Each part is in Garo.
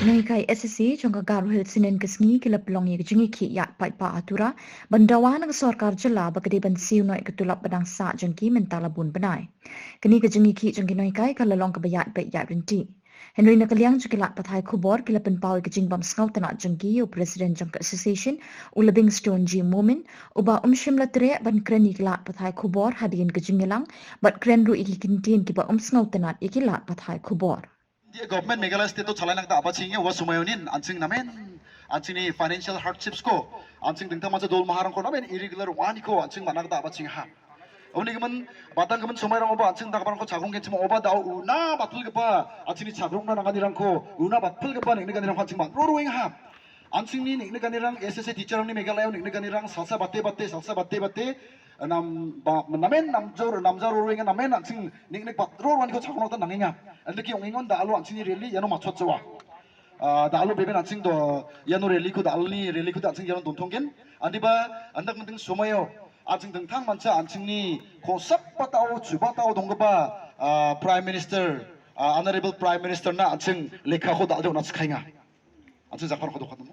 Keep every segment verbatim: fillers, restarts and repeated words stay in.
Naikai S S A jong ka Garo Hills Union ka sngi ki lap long ye ka jingki ki yak pai pa atura, ban dawa na ka sorkar jylla ba ka dei ban siu noi ka tulap badang sa jong ki mental bun banai. Kani ka jingki ki jong ki naikai ka lalong ka ba yak bai yak rinti. Henry na ka liang jong ki lak pathai khubor ki lap pynpaw ye ka jingbam sngau tanat jong ki u President jong ka Association, u Livingstone G Momin, u ba um shim la tre ban kren ye ki lak pathai khubor hadien ka jingyalang, bat kren ru ye ki kintin ki ba um sngau tanat ye ki lak pathai khubor. India government Meghalaya state to chalai nangta abaching ya, ua sumayonin, anching namen, anchingni financial hardships ko, anching dingtang mancha dol maharang ko namen irregular wani ko, anching manangta abaching ha. Uni gimin, batang gimin sumairang oba, anching dang barang ko chagrong genchim oba dao, una batpil gipa, anchingni chagrong na nangani rang ko, una batpil gipa nengni gani rang ko, anching man, ro roing ha. Anchingni nengni gani rang, S S A teacher rangni Meghalaya nengni gani rang, salsa bate bate, salsa bate bate, nam, ba, namen namjor, namjor roenga namen anching niknik patro roaniko chakonakta nangenga. Andake ong·engon da alo anchingni rally iano matchotjawa. Ah, da alo beben anching do, iano rally-ko da aloni rally-ko da anching iano dontonggen. Andiba andak minting somaio anching dingtang mancha anchingni kosakbatao, chubatao donggipa, ah, Prime Minister, ah, Honorable Prime Minister-na anching lekkako da alde on·a chikaenga. An·ching jakparangko dokatamo.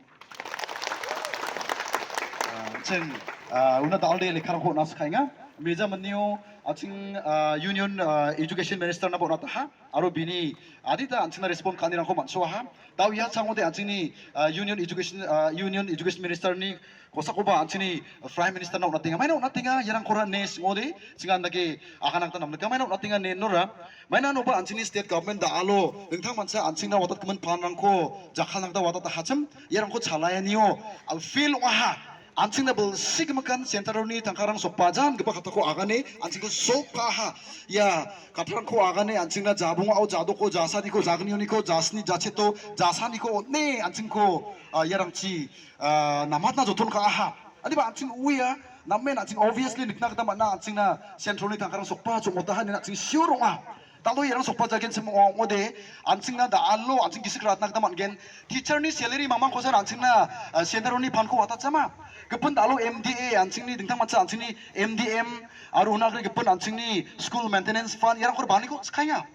Ah, an·ching, ah, una dal·de lekkarangko on·a sikaenga. Mija minio an·ching, ah, Union, ah, Education Minister-naba on·ataha. Aro bini adita an·chingna respond ka·anirangko man·soaha. Dao ia changode an·chingni, ah, Union Education, ah, Union Education Minister-ni kosakoba an·chingni Prime Minister-na on·atenga. Maina on·atenga, iarangkora ne sing·ode, chingan dake aganakta namnika. Maina on·atenga ne nora. Maina noba an·chingni state government da alo, dingtang mancha an·chingna watatgimin panrangko jakkalna gita watata hachim, iarangko chalaianio, ah, fail ong·aha. An·chingna bilsi gimikan centralni tangkarang sokbajan gipa katako agane, an·chingko sokpaha. Ia katarangko agane, an·chingna jabongao, jadoko, jasaniko, jagnioniko, jasni, jacheto, jasaniko on·e, an·chingko, ah, iarangchi, ah, namatna joton ka·aha. Adiba an·ching uia, namen an·ching obviously nikna gita man·a, an·chingna centralni tangkarang sokpa chongotaha ine an·ching sure ong·a. Dal·o iarang sokpa jagen sim ong·ode, an·chingna da·alo an·ching gisik ratna gita man·gen. Teacher-ni salary mangmangkosan an·chingna, ah, centralni panko watatjama. Gipin dal·o M D A, an·chingni dingtang mancha an·chingni M D M, aro unagre gipin an·chingni school maintenance fund, iarangko baniko chikaenga.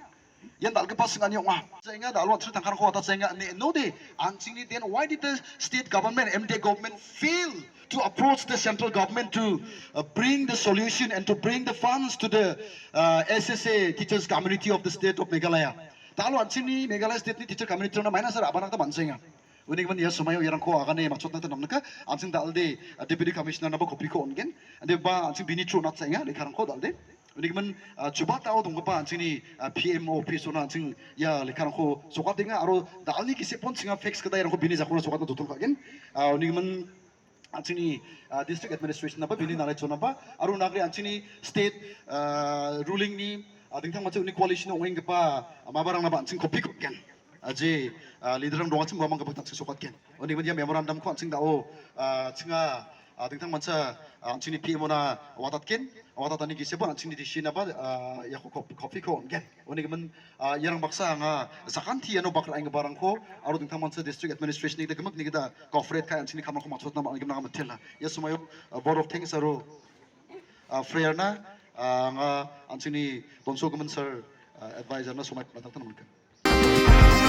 Ian dal·gipa sing·ani ong·a. Jaenga, dal·o an·ching tangkarangko watatjaenga ine inode, an·chingni then why did the state government, M D A government fail to approach the central government to, uh, bring the solution and to bring the funds to the, uh, S S A teachers community of the state of Meghalaya? Dal·o an·chingni Meghalaya state-ni teacher community-rangna maina sara abanakta man·jaenga. Uni gimin ia somaio iarangko agane matchotna gita namnika, an·ching dal·de, uh, Deputy Commissioner-naba kopiko on·gen. Ande ba an·ching bini through natsaenga, lekkarangko dal·de. Uni gimin, ah, chubatao donggipa an·chingni, ah, P M office-ona an·ching ia lekkarangko sokatenga aro dal·ni gisepon chinga fax gita iarangko bini jakona sokatna joton ka·gen. Ah, uni gimin an·chingni, ah, district administration-naba bini nalaichonaba aro nagri an·chingni state, ah, ruling-ni, ah, dingtang mancha uni coalition-o ong·enggipa, ah, mabarangnaba an·ching kopiko on·gen. Aje, ah, leader-rang dongachim uamang gipok tangsek sokatgen. Oni gimin ia memorandum-ko an·ching dao, ah, chinga, ah, dingtang mancha, ah, an·chingni P M-ona watatgen. Watatani gisebo an·chingni D C-naba, ah, iako kop-, kopiko on·gen. Oni gimin, ah, iarang baksa anga sakanti iano bak ra·enggiparangko aro dingtang mancha district administration-ni gita gimikni gita cooperate ka·e an·chingni kamarangko matchotna man·gimin anga mitela. Ia somaio, ah, vote of thanks aro, ah, prayer-na, ah, anga an·chingni donsogimin sir, ah, advisor-na somai on·atna gita man·gen.